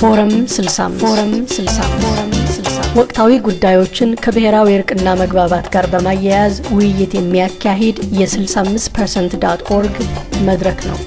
ፎረም 65፣ ፎረም 65፣ ፎረም 65 ወቅታዊ ጉዳዮችን ከብሔራዊ እርቅና መግባባት ጋር በማያያዝ ውይይት የሚያካሂድ የ65%.org መድረክ ነው።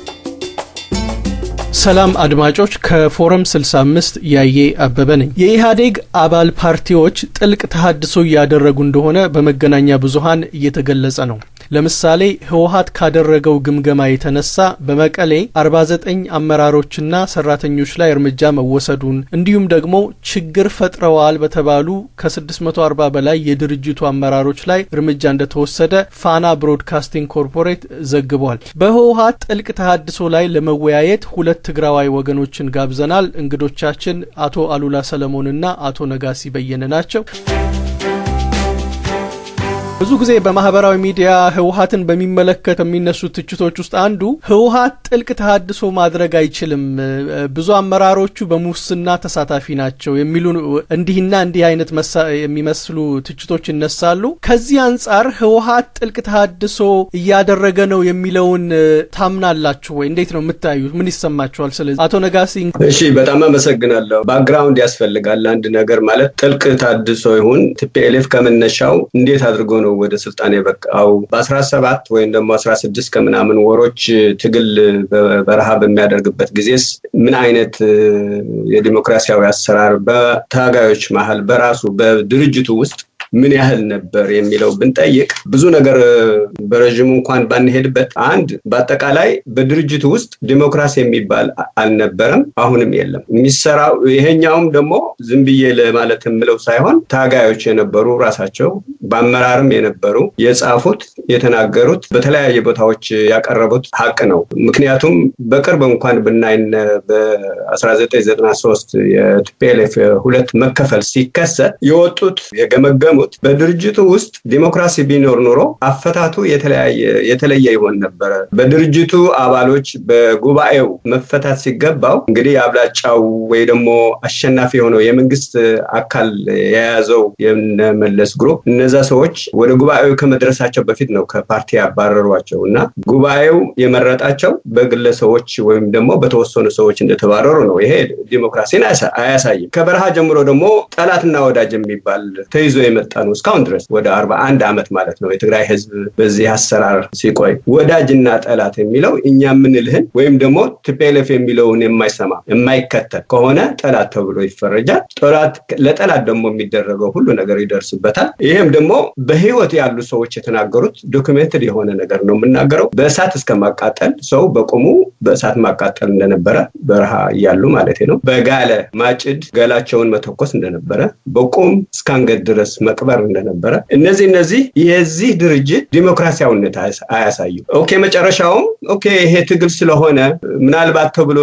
ሰላም አድማጮች፣ ከፎረም 65 ያዬ አበበ ነኝ። የኢህአዴግ አባል ፓርቲዎች ጥልቅ ተሃድሶ እያደረጉ እንደሆነ በመገናኛ ብዙሃን እየተገለጸ ነው። ለምሳሌ ህወሀት ካደረገው ግምገማ የተነሳ በመቀሌ 49 አመራሮችና ሰራተኞች ላይ እርምጃ መወሰዱን፣ እንዲሁም ደግሞ ችግር ፈጥረዋል በተባሉ ከ640 በላይ የድርጅቱ አመራሮች ላይ እርምጃ እንደተወሰደ ፋና ብሮድካስቲንግ ኮርፖሬት ዘግቧል። በህወሀት ጥልቅ ተሃድሶ ላይ ለመወያየት ሁለት ትግራዋይ ወገኖችን ጋብዘናል። እንግዶቻችን አቶ አሉላ ሰለሞንና አቶ ነጋሲ በየነ ናቸው። ብዙ ጊዜ በማህበራዊ ሚዲያ ህወሀትን በሚመለከት የሚነሱ ትችቶች ውስጥ አንዱ ህወሀት ጥልቅ ተሃድሶ ማድረግ አይችልም፣ ብዙ አመራሮቹ በሙስና ተሳታፊ ናቸው የሚሉ እንዲህና እንዲህ አይነት የሚመስሉ ትችቶች ይነሳሉ። ከዚህ አንጻር ህወሀት ጥልቅ ተሃድሶ እያደረገ ነው የሚለውን ታምናላችሁ ወይ? እንዴት ነው የምታዩት? ምን ይሰማችኋል? ስለዚህ አቶ ነጋሲ። እሺ፣ በጣም አመሰግናለሁ። Background ያስፈልጋል። አንድ ነገር ማለት ጥልቅ ተሃድሶ ይሁን TPLF ከመነሻው እንዴት አድርጎ ነው ወደ ስልጣን የበቃው? በ17 ወይም ደግሞ 16 ከምናምን ወሮች ትግል በበረሃ በሚያደርግበት ጊዜስ ምን አይነት የዲሞክራሲያዊ አሰራር በታጋዮች መሀል በራሱ በድርጅቱ ውስጥ ምን ያህል ነበር የሚለው ብንጠይቅ፣ ብዙ ነገር በረዥሙ እንኳን ባንሄድበት፣ አንድ በአጠቃላይ በድርጅቱ ውስጥ ዲሞክራሲ የሚባል አልነበረም፣ አሁንም የለም። የሚሰራው ይሄኛውም ደግሞ ዝም ብዬ ለማለት የምለው ሳይሆን ታጋዮች የነበሩ፣ ራሳቸው በአመራርም የነበሩ የጻፉት፣ የተናገሩት፣ በተለያየ ቦታዎች ያቀረቡት ሀቅ ነው። ምክንያቱም በቅርብ እንኳን ብናይ በ1993 የ TPLF ሁለት መከፈል ሲከሰት የወጡት የገመገሙት በድርጅቱ ውስጥ ዲሞክራሲ ቢኖር ኖሮ አፈታቱ የተለየ ይሆን ነበረ። በድርጅቱ አባሎች በጉባኤው መፈታት ሲገባው እንግዲህ አብላጫው ወይ ደግሞ አሸናፊ የሆነው የመንግስት አካል የያዘው የነመለስ group እነዛ ሰዎች ወደ ጉባኤው ከመድረሳቸው በፊት ነው ከፓርቲ ያባረሯቸው እና ጉባኤው የመረጣቸው በግለሰቦች ወይም ደግሞ በተወሰኑ ሰዎች እንደተባረሩ ነው። ይሄ ዲሞክራሲን አያሳይም። ከበረሃ ጀምሮ ደግሞ ጠላትና ወዳጅ የሚባል ተይዞ የመጣ ነው። እስካሁን ድረስ ወደ 41 ዓመት ማለት ነው የትግራይ ህዝብ በዚህ አሰራር ሲቆይ ወዳጅና ጠላት የሚለው እኛ የምንልህን ወይም ደግሞ TPLF የሚለውን የማይሰማ፣ የማይከተል ከሆነ ጠላት ተብሎ ይፈረጃል። ጠላት ለጠላት ደግሞ የሚደረገው ሁሉ ነገር ይደርስበታል። ይህም ደግሞ በህይወት ያሉ ሰዎች የተናገሩት documented የሆነ ነገር ነው የምናገረው። በእሳት እስከ ማቃጠል፣ ሰው በቁሙ በእሳት ማቃጠል እንደነበረ በረሃ እያሉ ማለት ነው። በጋለ ማጭድ ገላቸውን መተኮስ እንደነበረ፣ በቁም እስከ አንገት ድረስ መቅበር እንደነበረ፣ እነዚህ የዚህ ድርጅት ዲሞክራሲያዊነት አያሳዩም። Okay፣ መጨረሻውም okay ይሄ ትግል ስለሆነ ምናልባት ተብሎ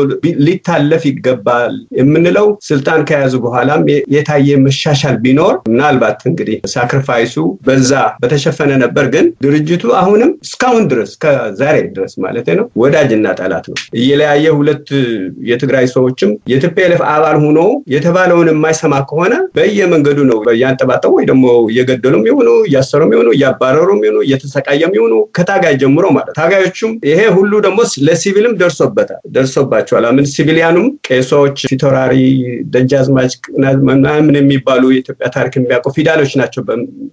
ሊታለፍ ይገባል የምንለው ስልጣን ከያዙ በኋላም የታየ መሻሻል ቢኖር ምናልባት እንግዲህ sacrifice ኡ በዛ በተሸፈነ ነበር። ግን ድርጅቱ አሁንም እስካሁን ድረስ፣ ከዛሬ ድረስ ማለት ነው፣ ወዳጅና ጠላት ነው እየለያየ። ሁለት የትግራይ ሰዎችም የ TPLF አባል ሆኖ የተባለውን የማይሰማ ከሆነ በየመንገዱ ነው እያንጠባጠቡ ወይ ደግሞ እየገደሉም ይሁኑ፣ እያሰሩም ይሁኑ፣ እያባረሩም ይሁኑ፣ እየተሰቃየም ይሁኑ፣ ከታጋይ ጀምሮ ማለት ታጋዮቹም። ይሄ ሁሉ ደግሞ ለሲቪልም ደርሶበታል፣ ደርሶባቸዋል። አምን civilian ኑም ቄሶች፣ ፊታውራሪ፣ ደጃዝማች ምናምን የሚባሉ የኢትዮጵያ ታሪክ የሚያውቁ ፊውዳሎች ናቸው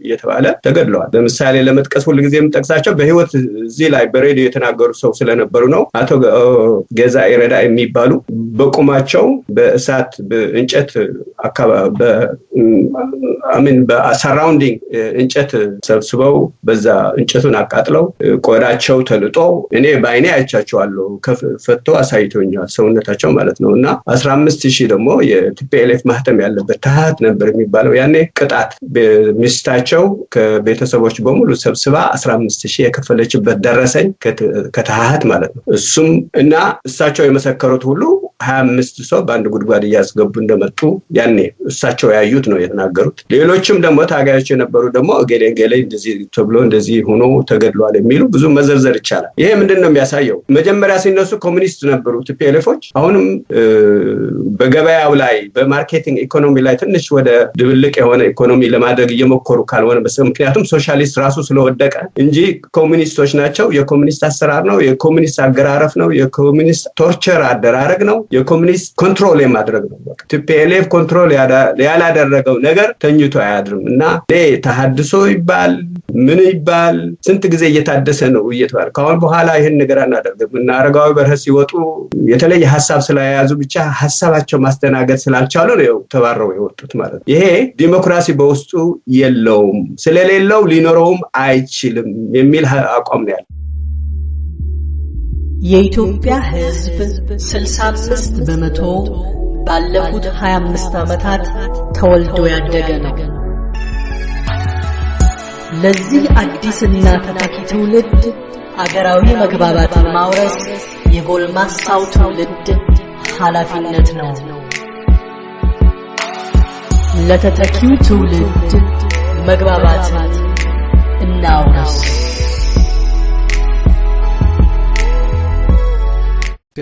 እየተባለ ተገድለዋል። ለምሳሌ ለመጥቀስ ሁል ጊዜ የምጠቅሳቸው በህይወት እዚህ ላይ በሬዲዮ የተናገሩ ሰው ስለነበሩ ነው። አቶ ገዛኢ ረዳ የሚባሉ በቁማቸው በእሳት በእንጨት I mean በ surrounding እንጨት ሰብስበው በዛ እንጨቱን አቃጥለው ቆዳቸው ተልጦ እኔ በአይኔ አይቻቸዋለሁ። ፈቶ አሳይቶኛል ሰውነታቸው ማለት ነው። እና 15,000 ደግሞ የ TPLF ማህተም ያለበት ታህት ነበር የሚባለው ያኔ ቅጣት ሚስታቸው ከቤተሰቦች በሙሉ ሰብስባ 15,000 የከፈለችበት ደረሰኝ ከታህት ማለት ነው። እሱም እና እሳቸው የመሰከሩት ሁሉ 25 ሰው በአንድ ጉድጓድ እያስገቡ እንደመጡ ያኔ እሳቸው ያዩት ነው የተናገሩት። ሌሎችም ደግሞ ታጋዮች የነበሩ ደግሞ እገሌ እገሌ እንደዚህ ተብሎ እንደዚህ ሆኖ ተገድሏል የሚሉ ብዙ መዘርዘር ይቻላል። ይሄ ምንድን ነው የሚያሳየው? መጀመሪያ ሲነሱ ኮሚኒስት ነበሩ TPLF ኦች። አሁንም በገበያው ላይ በ marketing ኢኮኖሚ ላይ ትንሽ ወደ ድብልቅ የሆነ ኢኮኖሚ ለማድረግ እየሞከሩ ካልሆነ፣ ምክንያቱም ሶሻሊስት ራሱ ስለወደቀ እንጂ ኮሚኒስቶች ናቸው። የኮሚኒስት አሰራር ነው፣ የኮሚኒስት አገራረፍ ነው፣ የኮሚኒስት torture አደራረግ ነው፣ የኮሚኒስት control የማድረግ ነው። TPLF control ያላደረገው ነገር ተኝቶ አያድርም። እና ተሐድሶ ይባል ምን ይባል፣ ስንት ጊዜ እየታደሰ ነው እየተባለ፣ ከአሁን በኋላ ይህን ነገር አናደርግም። እና አረጋዊ በርሄ ሲወጡ የተለየ ሀሳብ ስለያዙ ብቻ፣ ሀሳባቸው ማስተናገድ ስላልቻሉ ነው ተባረው የወጡት ማለት ነው። ይሄ ዲሞክራሲ በውስጡ የለውም፣ ስለሌለው ሊኖረውም አይችልም የሚል አቋም ነው ያለው። የኢትዮጵያ ሕዝብ 65% ባለፉት 25 ዓመታት ተወልዶ ያደገ ነው። ለዚህ አዲስና ተተኪ ትውልድ አገራዊ መግባባትን ማውረስ የጎልማሳው ትውልድ ኃላፊነት ነው። ለተተኪው ትውልድ መግባባትን እናውርስ።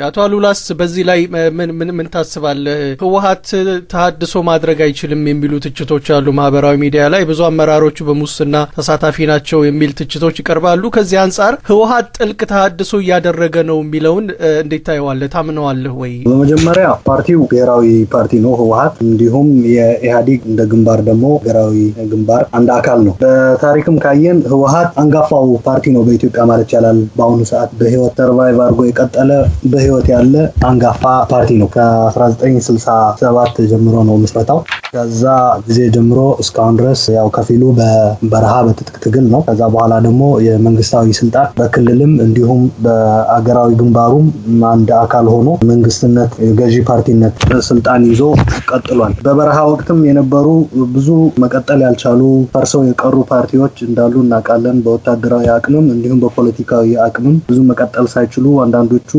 አቶ አሉላስ በዚህ ላይ ምን ምን ምን ታስባለህ? ህወሀት ተሀድሶ ማድረግ አይችልም የሚሉ ትችቶች አሉ። ማህበራዊ ሚዲያ ላይ ብዙ አመራሮቹ በሙስና ተሳታፊ ናቸው የሚል ትችቶች ይቀርባሉ። ከዚህ አንጻር ህወሀት ጥልቅ ተሀድሶ እያደረገ ነው የሚለውን እንዴት ታየዋለህ? ታምነዋለህ ወይ? በመጀመሪያ ፓርቲው ብሔራዊ ፓርቲ ነው ህወሀት፣ እንዲሁም የኢህአዴግ እንደ ግንባር ደግሞ ብሔራዊ ግንባር አንድ አካል ነው። በታሪክም ካየን ህወሀት አንጋፋው ፓርቲ ነው በኢትዮጵያ ማለት ይቻላል። በአሁኑ ሰዓት በህይወት survive አድርጎ የቀጠለ፣ በህይወት ያለ አንጋፋ ፓርቲ ነው። ከ1967 ጀምሮ ነው ምስረታው። ከዛ ጊዜ ጀምሮ እስካሁን ድረስ ያው ከፊሉ በበረሃ በትጥቅ ትግል ነው። ከዛ በኋላ ደግሞ የመንግስታዊ ስልጣን በክልልም እንዲሁም በአገራዊ ግንባሩም አንድ አካል ሆኖ መንግስትነት፣ የገዢ ፓርቲነት ስልጣን ይዞ ቀጥሏል። በበረሃ ወቅትም የነበሩ ብዙ መቀጠል ያልቻሉ፣ ፈርሰው የቀሩ ፓርቲዎች እንዳሉ እናውቃለን። በወታደራዊ አቅምም እንዲሁም በፖለቲካዊ አቅምም ብዙ መቀጠል ሳይችሉ፣ አንዳንዶቹ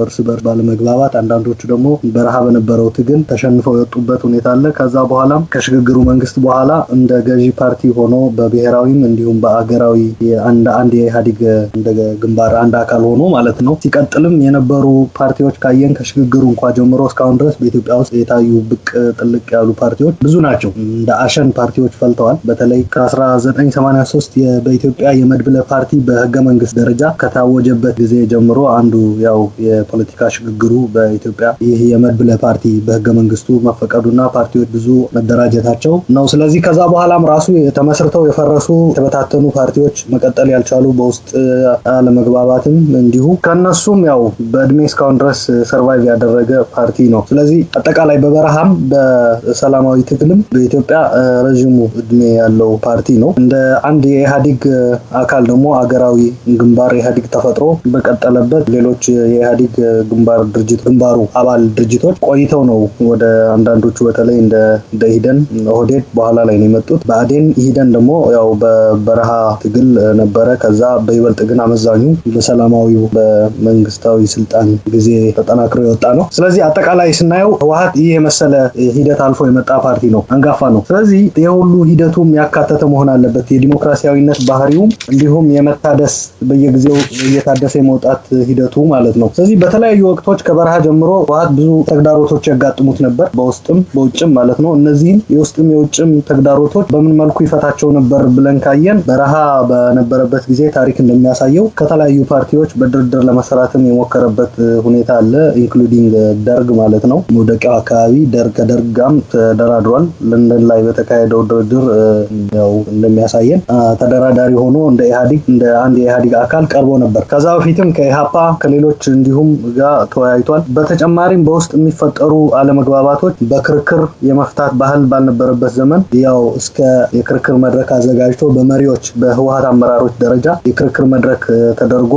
እርስ በርስ ባለመግባባት፣ አንዳንዶቹ ደግሞ በረሃ በነበረው ትግል ተሸንፈው የወጡበት ሁኔታ አለ። ከዛ በኋላም ከሽግግሩ መንግስት በኋላ እንደ ገዢ ፓርቲ ሆኖ በብሔራዊም እንዲሁም በአገራዊ አንድ የኢህአዴግ እንደ ግንባር አንድ አካል ሆኖ ማለት ነው ሲቀጥልም የነበሩ ፓርቲዎች ካየን፣ ከሽግግሩ እንኳ ጀምሮ እስካሁን ድረስ በኢትዮጵያ ውስጥ የታዩ ብቅ ጥልቅ ያሉ ፓርቲዎች ብዙ ናቸው። እንደ አሸን ፓርቲዎች ፈልተዋል። በተለይ ከ1983 በኢትዮጵያ የመድብለ ፓርቲ በህገ መንግስት ደረጃ ከታወጀበት ጊዜ ጀምሮ አንዱ ያው የፖለቲካ ሽግግሩ በኢትዮጵያ ይህ የመድብለ ፓርቲ በህገ መንግስቱ መፈቀዱና ፓርቲዎች ብዙ መደራጀታቸው ነው። ስለዚህ ከዛ በኋላም ራሱ ተመስርተው የፈረሱ፣ የተበታተኑ ፓርቲዎች፣ መቀጠል ያልቻሉ፣ በውስጥ አለመግባባትም እንዲሁ ከነሱም ያው በእድሜ እስካሁን ድረስ survive ያደረገ ፓርቲ ነው። ስለዚህ አጠቃላይ በበረሃም በሰላማዊ ትግልም በኢትዮጵያ ረዥሙ እድሜ ያለው ፓርቲ ነው። እንደ አንድ የኢህአዴግ አካል ደግሞ አገራዊ ግንባር ኢህአዴግ ተፈጥሮ በቀጠለበት ሌሎች የኢህአዴግ ግንባር ድርጅት ግንባሩ አባል ድርጅቶች ቆይተው ነው ወደ አንዳንዶቹ፣ በተለይ እንደ ደኢህዴን፣ ኦህዴድ በኋላ ላይ ነው የመጡት። ብአዴን፣ ኢህዴን ደግሞ ያው በበረሃ ትግል ነበረ። ከዛ በይበልጥ ግን አመዛኙ በሰላማዊው በመንግስታዊ ስልጣን ጊዜ ተጠናክሮ የወጣ ነው። ስለዚህ አጠቃላይ ስናየው ህወሀት ይህ የመሰለ ሂደት አልፎ የመጣ ፓርቲ ነው፣ አንጋፋ ነው። ስለዚህ የሁሉ ሂደቱም ያካተተ መሆን አለበት። የዲሞክራሲያዊነት ባህሪውም እንዲሁም የመታደስ፣ በየጊዜው እየታደሰ የመውጣት ሂደቱ ማለት ነው። ስለዚህ በተለያዩ ወቅቶች ከበረሃ ጀምሮ ህወሀት ብዙ ተግዳሮቶች ያጋጥሙት ነበር፣ በውስጥም በውጭም ማለት ነው። እነዚህም የውስጥም የውጭም ተግዳሮቶች በምን መልኩ ይፈታቸው ነበር ብለን ካየን፣ በረሃ በነበረበት ጊዜ ታሪክ እንደሚያሳየው ከተለያዩ ፓርቲዎች በድርድር ለመሰራትም የሞከረበት ሁኔታ አለ። Including ደርግ ማለት ነው። መውደቂያው አካባቢ ደርግ ከደርግ ጋርም ተደራድሯል። ለንደን ላይ በተካሄደው ድርድር ያው እንደሚያሳየን ተደራዳሪ ሆኖ እንደ ኢህአዴግ፣ እንደ አንድ የኢህአዴግ አካል ቀርቦ ነበር። ከዛ በፊትም ከኢሃፓ፣ ከሌሎች እንዲሁም ጋር ተወያይቷል። በተጨማሪም በውስጥ የሚፈጠሩ አለመግባባቶች በክርክር የመፍታት ባህል ባልነበረበት ዘመን ያው እስከ የክርክር መድረክ አዘጋጅቶ በመሪዎች፣ በህወሀት አመራሮች ደረጃ የክርክር መድረክ ተደርጎ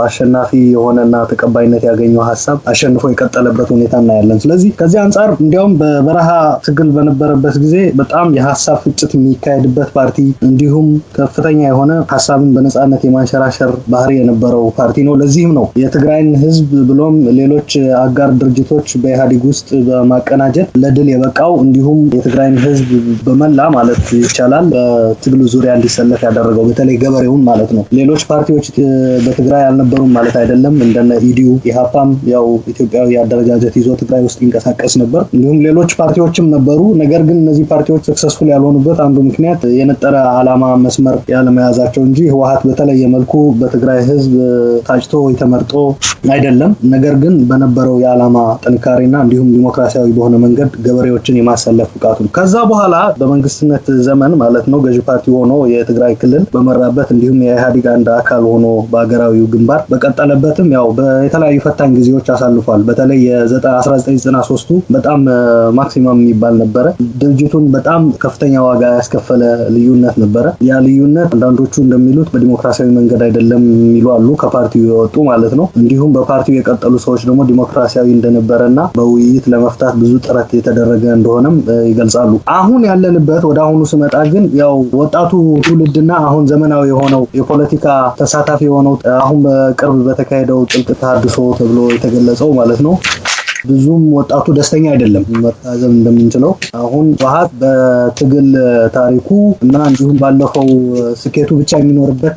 አሸናፊ የሆነና ተቀባይነት ያገኘው ሀሳብ አሸንፎ የቀጠለበት ሁኔታ እናያለን። ስለዚህ ከዚህ አንጻር እንዲያውም በበረሃ ትግል በነበረበት ጊዜ በጣም የሀሳብ ፍጭት የሚካሄድበት ፓርቲ እንዲሁም ከፍተኛ የሆነ ሀሳብን በነፃነት የማንሸራሸር ባህሪ የነበረው ፓርቲ ነው። ለዚህም ነው የትግራይን ህዝብ ብሎም ሌሎች አጋር ድርጅቶች በኢህአዴግ ውስጥ በማቀናጀት ለድል የበቃው፣ እንዲሁም የትግራይን ህዝብ በመላ ማለት ይቻላል በትግሉ ዙሪያ እንዲሰለፍ ያደረገው፣ በተለይ ገበሬውን ማለት ነው። ሌሎች ፓርቲዎች በትግራይ አልነበሩም ማለት አይደለም። እንደነ ኢዲዩ፣ ኢሃፓም ያው ኢትዮጵያዊ አደረጃጀት ይዞ ትግራይ ውስጥ ይንቀሳቀስ ነበር። እንዲሁም ሌሎች ፓርቲዎችም ነበሩ። ነገር ግን እነዚህ ፓርቲዎች successful ያልሆኑበት አንዱ ምክንያት የነጠረ ዓላማ መስመር ያለመያዛቸው እንጂ ህወሓት በተለየ መልኩ በትግራይ ህዝብ ታጭቶ ወይ ተመርጦ አይደለም። ነገር ግን በነበረው የዓላማ ጥንካሬና እንዲሁም ዲሞክራሲያዊ በሆነ መንገድ ገበሬዎችን የማሰለፍ ብቃቱ ነው። ከዛ በኋላ በመንግስትነት ዘመን ማለት ነው ገዢ ፓርቲ ሆኖ የትግራይ ክልል በመራበት እንዲሁም የኢህአዴግ አንድ አካል ሆኖ በሀገራዊው ግንባር በቀጠለበትም ያው በተለያዩ ፈታኝ ጊዜዎች አሳልፏል። በተለይ የ1993ቱ በጣም maximum የሚባል ነበረ። ድርጅቱን በጣም ከፍተኛ ዋጋ ያስከፈለ ልዩነት ነበረ። ያ ልዩነት አንዳንዶቹ እንደሚሉት በዲሞክራሲያዊ መንገድ አይደለም የሚሉ አሉ፣ ከፓርቲው የወጡ ማለት ነው። እንዲሁም በፓርቲው የቀጠሉ ሰዎች ደግሞ ዲሞክራሲያዊ እንደነበረና በውይይት ለመፍታት ብዙ ጥረት የተደረገ እንደሆነም ይገልጻሉ። አሁን ያለንበት ወደ አሁኑ ስመጣ ግን ያው ወጣቱ ትውልድና አሁን ዘመናዊ የሆነው የፖለቲካ ተሳታፊ የሆነው አሁን በቅርብ በተካሄደው ጥልቅ ተሃድሶ ተብሎ የተገለጸው ማለት ነው ብዙም ወጣቱ ደስተኛ አይደለም። መታዘብ እንደምንችለው አሁን ህወሓት በትግል ታሪኩ እና እንዲሁም ባለፈው ስኬቱ ብቻ የሚኖርበት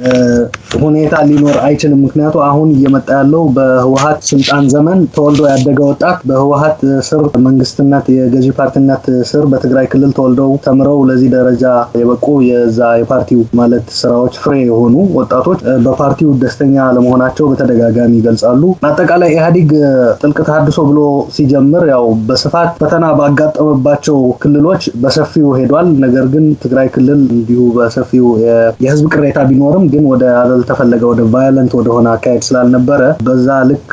ሁኔታ ሊኖር አይችልም። ምክንያቱ አሁን እየመጣ ያለው በህወሓት ስልጣን ዘመን ተወልዶ ያደገ ወጣት፣ በህወሓት ስር መንግስትነት የገዢ ፓርቲነት ስር በትግራይ ክልል ተወልደው ተምረው ለዚህ ደረጃ የበቁ የዛ የፓርቲው ማለት ስራዎች ፍሬ የሆኑ ወጣቶች በፓርቲው ደስተኛ ለመሆናቸው በተደጋጋሚ ይገልጻሉ። አጠቃላይ ኢህአዴግ ጥልቅ ተሃድሶ ብሎ ሲጀምር ያው በስፋት ፈተና ባጋጠመባቸው ክልሎች በሰፊው ሄዷል። ነገር ግን ትግራይ ክልል እንዲሁ በሰፊው የህዝብ ቅሬታ ቢኖርም ግን ወደ አልተፈለገ ወደ violent ወደሆነ አካሄድ ስላልነበረ በዛ ልክ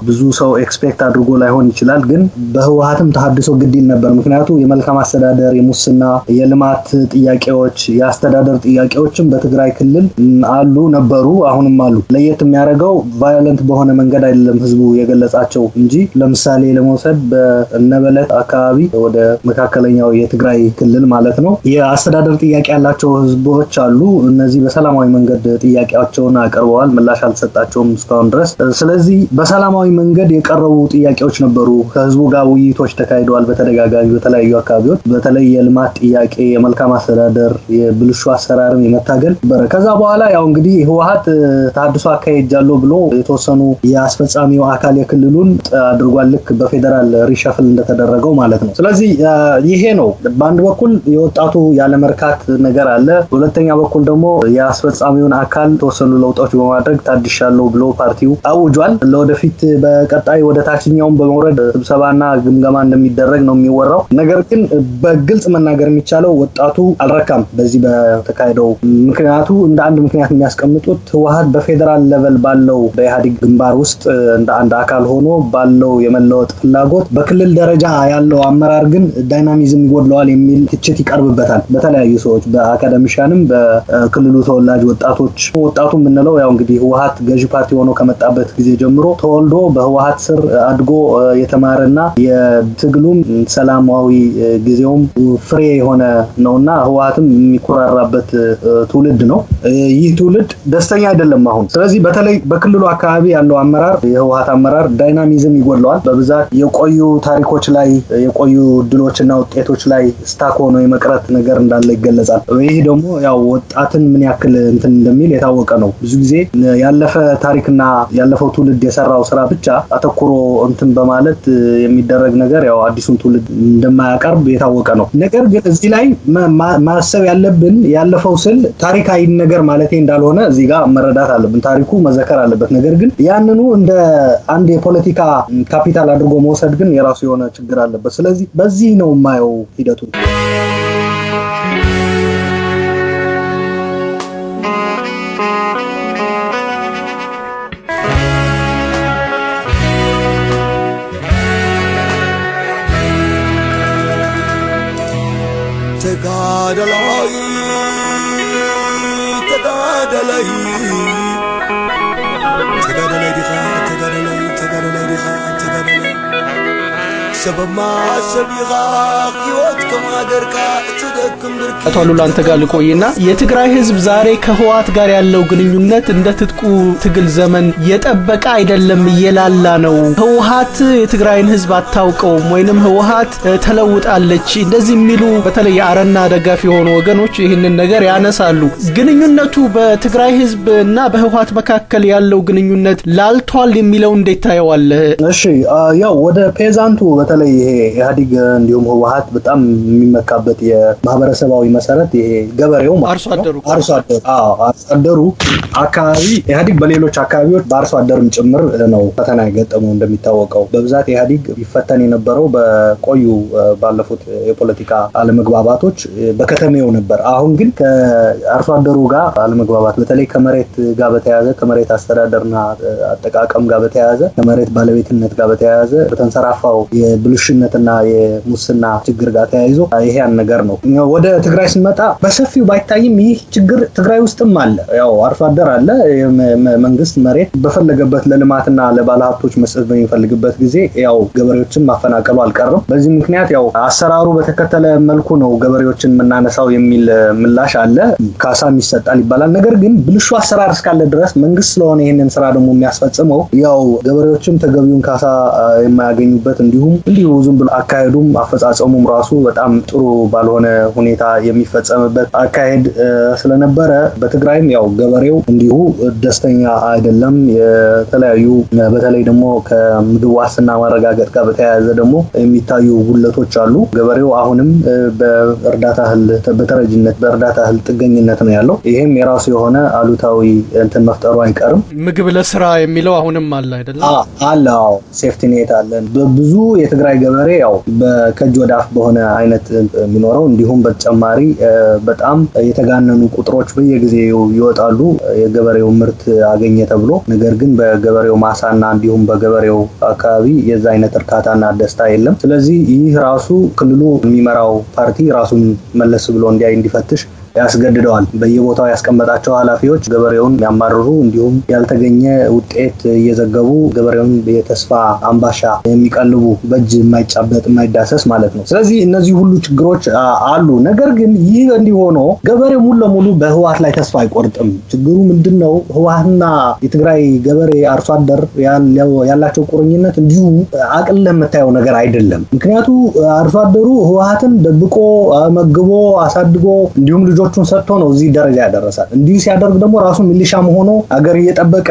ብዙ ሰው expect አድርጎ ላይሆን ይችላል። ግን በህወሓትም ተሃድሶ ግድ ይል ነበር። ምክንያቱ የመልካም አስተዳደር፣ የሙስና፣ የልማት ጥያቄዎች፣ የአስተዳደር ጥያቄዎችም በትግራይ ክልል አሉ፣ ነበሩ፣ አሁንም አሉ። ለየት የሚያደርገው violent በሆነ መንገድ አይደለም ህዝቡ የገለጻቸው እንጂ ለምሳሌ ለመውሰድ በነበለት አካባቢ ወደ መካከለኛው የትግራይ ክልል ማለት ነው የአስተዳደር ጥያቄ ያላቸው ህዝቦች አሉ። እነዚህ በሰላማዊ መንገድ ጥያቄያቸውን አቅርበዋል። ምላሽ አልተሰጣቸውም እስካሁን ድረስ። ስለዚህ በሰላማዊ መንገድ የቀረቡ ጥያቄዎች ነበሩ። ከህዝቡ ጋር ውይይቶች ተካሂደዋል በተደጋጋሚ በተለያዩ አካባቢዎች። በተለይ የልማት ጥያቄ፣ የመልካም አስተዳደር፣ የብልሹ አሰራርን የመታገል ነበረ። ከዛ በኋላ ያው እንግዲህ ህወሓት ተሃድሶ አካሂጃለሁ ብሎ የተወሰኑ የአስፈጻሚው አካል የክልሉን አድርጓል። ልክ በፌዴራል reshuffle እንደተደረገው ማለት ነው። ስለዚህ ይሄ ነው። በአንድ በኩል የወጣቱ ያለመርካት ነገር አለ። በሁለተኛ በኩል ደግሞ የአስፈጻሚውን አካል የተወሰኑ ለውጦች በማድረግ ታድሻለሁ ብሎ ፓርቲው አውጇል። ለወደፊት በቀጣይ ወደ ታችኛውን በመውረድ ስብሰባና ግምገማ እንደሚደረግ ነው የሚወራው። ነገር ግን በግልጽ መናገር የሚቻለው ወጣቱ አልረካም በዚህ በተካሄደው። ምክንያቱ እንደ አንድ ምክንያት የሚያስቀምጡት ህወሓት በፌዴራል level ባለው በኢህአዴግ ግንባር ውስጥ እንደ አንድ አካል ሆኖ ባለው የመለወጥ ፍላጎት በክልል ደረጃ ያለው አመራር ግን dynamism ይጎድለዋል የሚል ትችት ይቀርብበታል በተለያዩ ሰዎች፣ በ academician ም በክልሉ ተወላጅ ወጣቶች። ወጣቱ የምንለው ያው እንግዲህ ህወሓት ገዢ ፓርቲ ሆኖ ከመጣበት ጊዜ ጀምሮ ተወልዶ በህወሓት ስር አድጎ የተማረና የትግሉም ሰላማዊ ጊዜውም ፍሬ የሆነ ነውና ህወሓትም የሚኮራራበት ትውልድ ነው። ይህ ትውልድ ደስተኛ አይደለም አሁን። ስለዚህ በተለይ በክልሉ አካባቢ ያለው አመራር የህወሓት አመራር dynamism ይጎድለዋል። በብዛት የቆዩ ታሪኮች ላይ፣ የቆዩ ድሎችና ውጤቶች ላይ stuck ሆኖ የመቅረት ነገር እንዳለ ይገለጻል። ይህ ደግሞ ያው ወጣትን ምን ያክል እንትን እንደሚል የታወቀ ነው። ብዙ ጊዜ ያለፈ ታሪክና ያለፈው ትውልድ የሰራው ስራ ብቻ አተኩሮ እንትን በማለት የሚደረግ ነገር ያው አዲሱን ትውልድ እንደማያቀርብ የታወቀ ነው። ነገር ግን እዚህ ላይ ማሰብ ያለብን ያለፈው ስል ታሪካዊ ነገር ማለቴ እንዳልሆነ እዚህ ጋር መረዳት አለብን። ታሪኩ መዘከር አለበት። ነገር ግን ያንኑ እንደ አንድ የፖለቲካ ካፒታል አድርጎ መውሰድ ግን የራሱ የሆነ ችግር አለበት። ስለዚህ በዚህ ነው የማየው ሂደቱ። ተጋደላይ ተጋደላይ ተጋደላይ ዲኻ ተጋደላይ ተጋደላይ ዲኻ ተጋደላይ። ሰበማ ሰቢኻ ህይወት ከማገርካ እትደክም ብርኪ። አቶ አሉላ፣ አንተ ጋር ልቆይና የትግራይ ህዝብ ዛሬ ከህወሓት ጋር ያለው ግንኙነት እንደ ትጥቁ ትግል ዘመን የጠበቀ አይደለም፣ እየላላ ነው። ህወሓት የትግራይን ህዝብ አታውቀውም ወይንም ህወሓት ተለውጣለች እንደዚህ የሚሉ በተለይ የአረና ደጋፊ የሆኑ ወገኖች ይህንን ነገር ያነሳሉ። ግንኙነቱ በትግራይ ህዝብ እና በህወሓት መካከል ያለው ግንኙነት ላልቷል የሚለው እንዴት ታየዋለህ? እሺ፣ ያው ወደ peasant ኡ በተለይ ይሄ ኢህአዲግ እንዲሁም ህወሓት በጣም የሚመካበት የማህበረሰባዊ መሰረት ይሄ ገበሬው ማለት አርሶ አደሩ። ነው። አርሶ አደሩ፣ አዎ፣ አርሶ አደሩ አካባቢ ኢህአዲግ በሌሎች አካባቢዎች በአርሶ አደርም ጭምር ነው ፈተና የገጠመው። እንደሚታወቀው በብዛት ኢህአዲግ ይፈተን የነበረው በቆዩ ባለፉት የፖለቲካ አለመግባባቶች በከተሜው ነበር። አሁን ግን ከአርሶ አደሩ ጋር አለመግባባት በተለይ ከመሬት ጋር በተያያዘ፣ ከመሬት አስተዳደርና አጠቃቀም ጋር በተያያዘ፣ ከመሬት ባለቤትነት ጋር በተያያዘ በተንሰራፋው የብልሹነትና የሙስና ችግር ጋር ተያይዞ ይሄ ያን ነገር ነው። ወደ ትግራይ ስንመጣ በሰፊው ባይታይም ይህ ችግር ትግራይ ውስጥም አለ። ያው አርሶ አደር አለ። መንግስት መሬት በፈለገበት ለልማትና ለባለሀብቶች መስጠት በሚፈልግበት ጊዜ ያው ገበሬዎችን ማፈናቀሉ አልቀርም። በዚህ ምክንያት ያው አሰራሩ በተከተለ መልኩ ነው ገበሬዎችን የምናነሳው የሚል ምላሽ አለ። ካሳም ይሰጣል ይባላል። ነገር ግን ብልሹ አሰራር እስካለ ድረስ መንግስት ስለሆነ ይህንን ስራ ደግሞ የሚያስፈጽመው ያው ገበሬዎችም ተገቢውን ካሳ የማያገኙበት እንዲሁም እንዲሁ ዝም ብሎ አካሄዱም አፈጻጸሙም ራሱ በጣም ጥሩ ባልሆነ ሁኔታ የሚፈጸምበት አካሄድ ስለነበረ በትግራይም ያው ገበሬው እንዲሁ ደስተኛ አይደለም። የተለያዩ በተለይ ደግሞ ከምግብ ዋስትና ማረጋገጥ ጋር በተያያዘ ደግሞ የሚታዩ ጉድለቶች አሉ። ገበሬው አሁንም በእርዳታ እህል በተረጅነት በእርዳታ እህል ጥገኝነት ነው ያለው። ይሄም የራሱ የሆነ አሉታዊ እንትን መፍጠሩ አይቀርም። ምግብ ለስራ የሚለው አሁንም አለ አይደለም? አለ፣ አዎ፣ safety net አለ። በብዙ የትግራይ ገበሬ ያው ከእጅ ወደ አፍ በሆነ አይነት የሚኖረው፣ እንዲሁም በተጨማሪ በጣም የተጋነኑ ቁጥሮች በየጊዜው ይወጣሉ። የገበሬው ምርት አገኘ ተብሎ ነገር ግን በገበሬው ማሳና እንዲሁም በገበሬው አካባቢ የዛ አይነት እርካታና ደስታ የለም። ስለዚህ ይህ ራሱ ክልሉ የሚመራው ፓርቲ ራሱን መለስ ብሎ እንዲያይ፣ እንዲፈትሽ ያስገድደዋል። በየቦታው ያስቀመጣቸው ኃላፊዎች ገበሬውን የሚያማርሩ እንዲሁም ያልተገኘ ውጤት እየዘገቡ ገበሬውን የተስፋ አምባሻ የሚቀልቡ፣ በእጅ የማይጨበጥ የማይዳሰስ ማለት ነው። ስለዚህ እነዚህ ሁሉ ችግሮች አሉ። ነገር ግን ይህ እንዲህ ሆኖ ገበሬው ሙሉ ለሙሉ በህወሓት ላይ ተስፋ አይቆርጥም። ችግሩ ምንድን ነው? ህወሓትና የትግራይ ገበሬ አርሶ አደር ያላቸው ቁርኝነት እንዲሁ አቅልለህ የምታየው ነገር አይደለም። ምክንያቱ አርሶ አደሩ ህወሓትን ደብቆ፣ መግቦ፣ አሳድጎ እንዲሁም ልጆቹን ሰጥቶ ነው እዚህ ደረጃ ያደረሳል። እንዲሁ ሲያደርግ ደግሞ ራሱ ሚሊሻም ሆኖ አገር እየጠበቀ፣